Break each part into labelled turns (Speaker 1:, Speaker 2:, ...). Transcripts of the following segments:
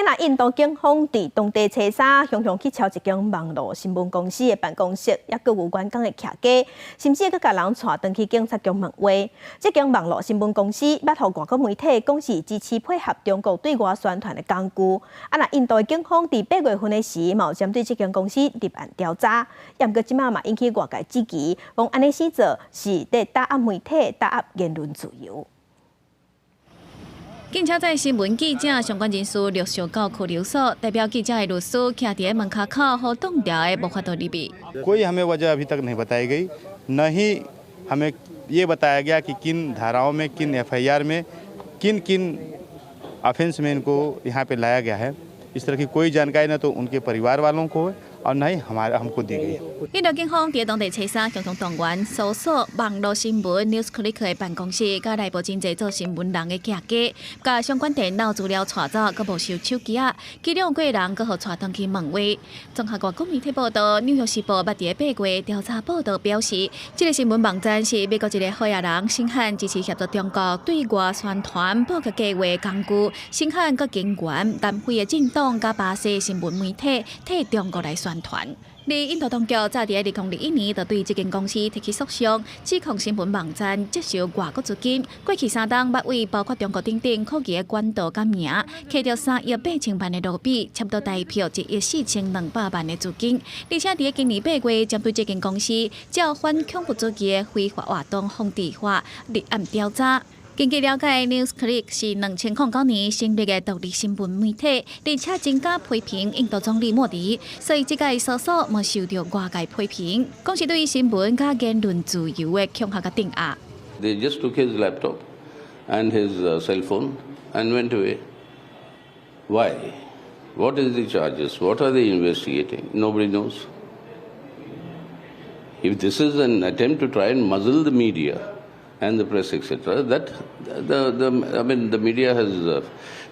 Speaker 1: 那印度警方佇當地初三，雄雄去敲一間網路新聞公司的辦公室，抑閣有員工的徛家，甚至閣共人帶轉去警察局問話。這間網路新聞公司捌予外國媒體講是支持配合中國對外宣傳的工具。啊，若印度的警方佇8月份的時，嘛有針對這間公司立案調查，毋過這馬嘛引起外界質疑，講按呢死做是佇打壓媒體、打壓言論自由。
Speaker 2: 警車載新聞記者相關人士陸續到拘留所，代表記者的律師徛佇門跤口，予擋牢的無法度入去。
Speaker 3: कोई हमें वजह अभी तक नहीं बताई गई, न ही हमें ये बताया गया कि किन धाराओं में, किन एफआईआर में, किन किन ऑफेंस में इनको यहाँ पे लाया गया है। इस तरह की कोई जानकारी न तो उनके परिवार वालों को है और न ही हमारे हमको दी गई。
Speaker 2: 印度警方佇當地初三共同動員搜索網路新聞 NewsClick 的辦公室，佮內部真濟做新聞人的徛家，共相關電腦資料帶走，閣沒收手機仔，其中幾人閣予帶轉去問話。綜合外國媒體報道，紐約時報捌佇8月調查報道表示，這个新聞網站是美國一个好野人星漢支持協助中國對外宣傳報告計畫工具，星漢閣經援南非的政黨佮巴西新聞媒體替中國來宣傳。而印度當局早佇2021年就對這間公司提起訴訟，指控新聞網站接受外國資金。過去3冬捌為包括中國等等可疑的管道佮名，揢著3億8千萬的盧比，差不多台票1億4200萬的資金。而且佇今年8月，針對這間公司照反恐怖主義的非法活動防治法立案調查。根據了解，NewsClick 是2009年成立的獨立新聞媒體，而且真敢批評印度總理莫迪，所以這擺搜索嘛受著外界批評，講是對新聞佮言論自由的恐嚇佮鎮壓。
Speaker 4: They just took his laptop and his cell phone and went away. Why? What is the charges? What are they investigating? Nobody knows. If this is an attempt to try and muzzle the media and the press, etc., that the I mean, the media has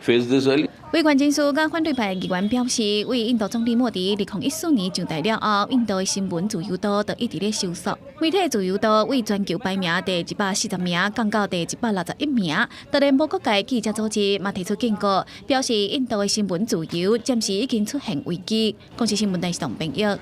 Speaker 4: faced this earlier.
Speaker 2: 維權人士佮反對派議員表示，為印度總理莫迪2014年上台了後，印度的新聞自由度就一直咧收縮，媒體自由度為全球排名第140名降到第161名。當然，無國界記者組織嘛提出警告，表示印度的新聞自由暫時已經出現危機。公視新聞電視董編譯。